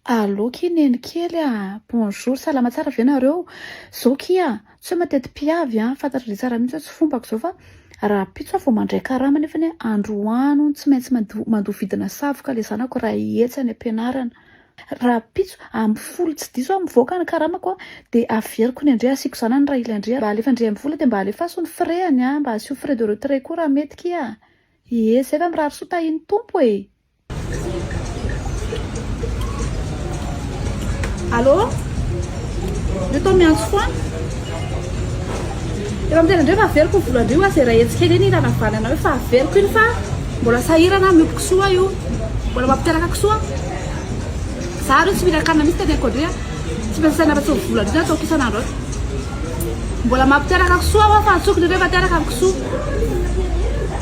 Allo ki neny kely a! Bonjour, salama tsara ve nareo? Zao ki a! Tsy hoe mateti-piavy an, fantatr'dry tsara mihitsy hoe tsy fombako izao fa rahampitso aho vao mandray karama nefa anie androany hono tsy maintsy mandoa vidina savoka le zanako raha hihetsy any am-pianarana. Rahampitso amin'ny folo tsy diso aho mivoaka ny karamako an, dia averiko ny andre asiako zanany raha ilain-dry, mba alefan-dry amin'ny vola dia mba alefaso ny frais-ny an, mba asio frais de retrait koa raha mety ki a! Ie, zay fa mirary soa tahin'ny Tompo e! Allô? Io tô miantso foana. Efa miteny andreo fa averiko ny volan-dry io izay raha hetsika iny ilana vanana io fa averiko iny fa mbola sahirana miompy kisoa io. Mbola mampiteraka kisoa. Za aloha tsy mihinan-kanina mihitsy teneniko andry a. Tsy maintsy saina afa-tsy ny volan-dry no ataoko isan'andro ato. Mbola mampiteraka kisoa aho fa antsoiko ndry rehefa teraka ny kisoa.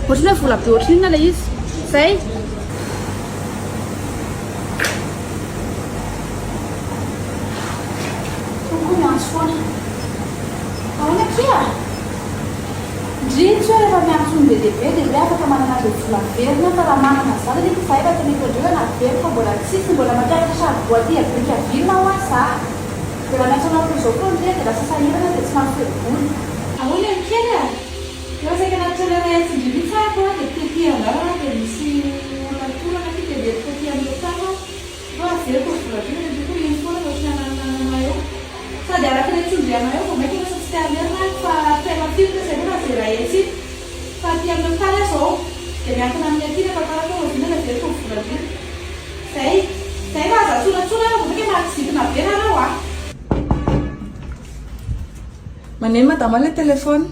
Ohatran'ny hoe vola be ohatran'inona ilay izy. Zay. Toko miantso foana. Ahoana akia? Ndry tsy hoe rehefa miantso olon be dia be dia hoe afaka manana an'ilay vola averina fa raha manana an'izany anefa izahay efa teneniko andreo hoe naveriko fa mbola tsisy mbola mampiakatra charbon aty à Brickaville hoa za. Dia raha miantso anao toy izao koa ndry dia lasa sahirana dia tsy mahafehy vola. Ahoana ry kely a? Efa saika nanatitra ilay ray atsindry mihitsy aho a, dia tety an-dalana dia misy olona torana aty dia nentiko aty amin'ny hopitaly aho. Fa averiko ny vola be fa ndry koa iny foana no ohatry ny anananana eo. Sady araka ilay tsondriana eo vao mainka lasa tsy te hamerina aho fa tena firy ilay saina raha izay ray atsy iny. Fa aty amin'ny hopitaly aho izao dia miankina amin'ny aty ny ampakarako hoe oviana ny averiko ny vola ndry. Zay. Zay fa aza antsoina intsony aho fa vao mainka mahakizitina be nareo a. Maneno madama ilay téléphone.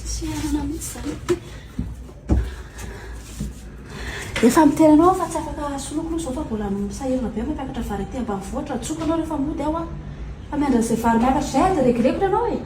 Tsisy fihainana mihitsy izany. Efa miteny anao aho fa tsy afaka soloiko aloha izao fa mbola sahirana be mampiakatra vary aty ambanivohitra. Antsoiko anao rehefa mody aho an. Fa miandry an'izay vary miakatra izay aho dia regleko ny anao e.